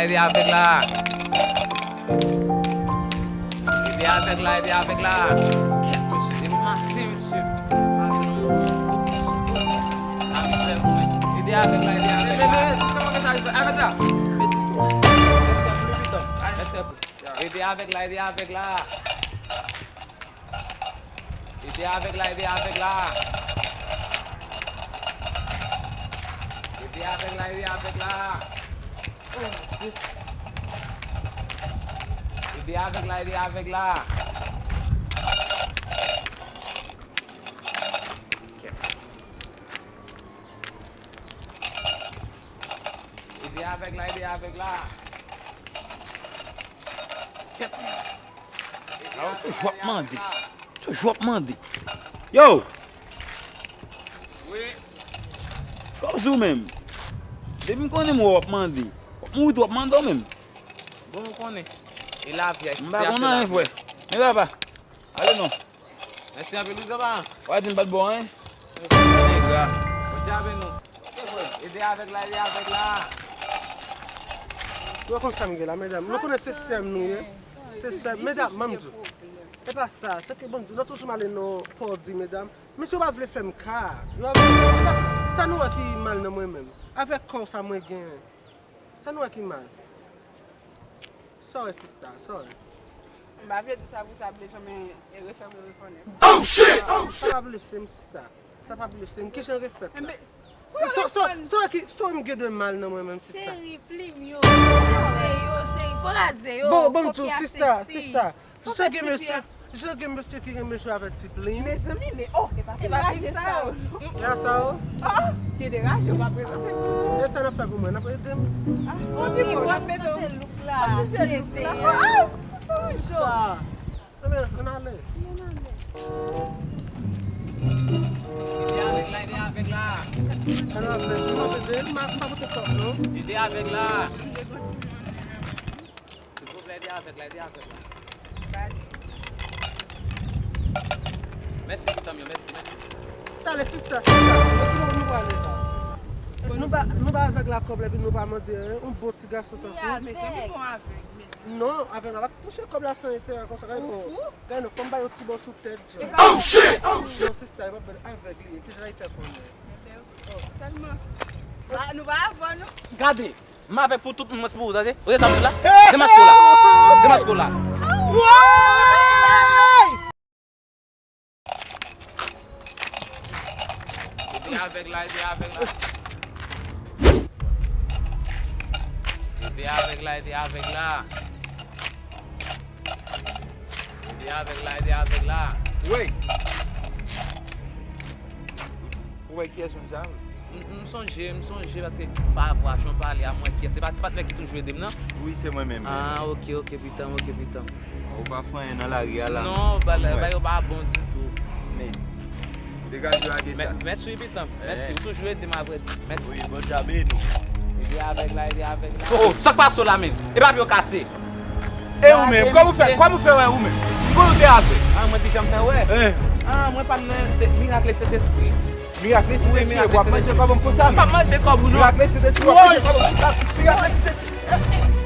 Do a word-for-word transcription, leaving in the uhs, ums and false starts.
Ede avèg la. Ede avèg la, ede avèg la. Kèt, mesye, se maten, mesye. Maten, la misè pou mwen. Ede avèg la, ede avèg la. Avèg la. Mèsi pou. Ede avèg la, ede avèg la. Ede avèg la, ede avèg la. Ede avèg la, ede avèg la. Ede avèg la, ede avèg la. Ede avèg la, ede avèg la. Kèt. Sa yo toujou ap mande. Toujou ap mande. Yo! Wi. Kòm si w menm. Depi m konnen m wè w ap mande. W ap mouri tou w ap mande w menm. Bon, ou konnen. E lavi a, m pa konn anyen, frè. Men papa. Ale non. Mèsi anpil, wi, papa. W a di m pa t bon, hein? Bondye avè nou. Ede avèg la, ede avèg la. Nou konn sa m gen la, medam. Nou konnen se sè m nou ye. Se sè m. Medam, ban m di w. E pa sa. Se ke Bondye, nou toujou m ale nan pòdi, medam. Mesye yo pa vle fè m ka. Yo ap, medam, sa nou wè ki mal nan mwen menm? Avèk kò sa mwen gen. Sa nou wè ki mal? Sa w wè, sista, sa w wè? M pa vle di sa pou sa blese, men e refè m rekonèt. Oh, shit! Sa pa blese m, sista. Sa pa blese m. Kijan refèt la? Sa, sa, sa w wè ki, sa w wè m gen de mal nan mwen menm, sista? Cheri, plim yo, kraze yo, cheri, kraze yo. Bon, bon, m di w, sista, sista. Jan gen mesye, jan gen mesye ki renmen jwe avèk ti plim. Mezanmi, men oh, e pa plim raje sa yo. E a sa yo? Oh, gen de raje yo pa prezante m. E sa n ap fè pou mwen, n ap ede m. Ah, ok, bon, n ap mete w. Chanje look la, cheve a. Sa. Anben, ann ale. Ede avèg la, ede avèg la. Ann ale, m ap ede, m pa, m pa pote kòb, non. Ede avèg la. Silvouplè, ede avèg la, ede avèg la. Mèsi, pitanm yo, mèsi, mèsi. Talè, sista, sista, epi nou, nou prale la. Nou ba, nou ba avèg la kòb la, epi nou pa mande anyen, yon bon ti gason tankou. Mezanmi, bon avèg, mezanmi. Non, avèg la pa touche kòb la san enterè konsa, gade non. Ou fou? Gade non, fò m ba yo ti bò sou tèt, John. Oh, shit! Oh, shit! Non, sista, e pa avèg li ye, kijan l fè konnen? Sèlman. Nou pa avè w, non. Gade! M avèg pou tout moun, mwen se pou ou, tande? Ou tande sa m di la? Demaske w la. Demaske w la. Ede avèg la, ede avèg la. Ede avèg la, ede avèg la. Ede avèg la, ede avèg la. Wey! Ou wè kiyès moun sa yo? M, m sonje, m sonje, paske pa vwa, jan w pale a mwen kiyès. Se pa ti patnè ki toujou ede m nan? Wi, se mwen menm. Ah, ok, ok, pitanm, ok, pitanm. Ou pa fè anyen nan lari a la? Non, bagay yo pa bon ditou. Men, degaje w ak sa. Mèsi wi, pitanm. Mèsi, ou toujou ede m, a vrè di. Mèsi. Wi, Bondye a beni w. Ede avèg la, ede avèg la. Oh, oh, sa k pase w la, menm? E papye w kase. E ou menm, kòman ou fè, kòman ou fè wè ou menm? M kwè ou te avèg. Ah, mwen te janm fè wè. Ah, mwen pa m nan, se mirak le Sentespri. Mirak le Sentespri, w ap manje kòb m konsa, menm. M ap manje kòb ou non. Mirak le Sentespri, w ap manje kòb m konsa. Mirak le Sentespri.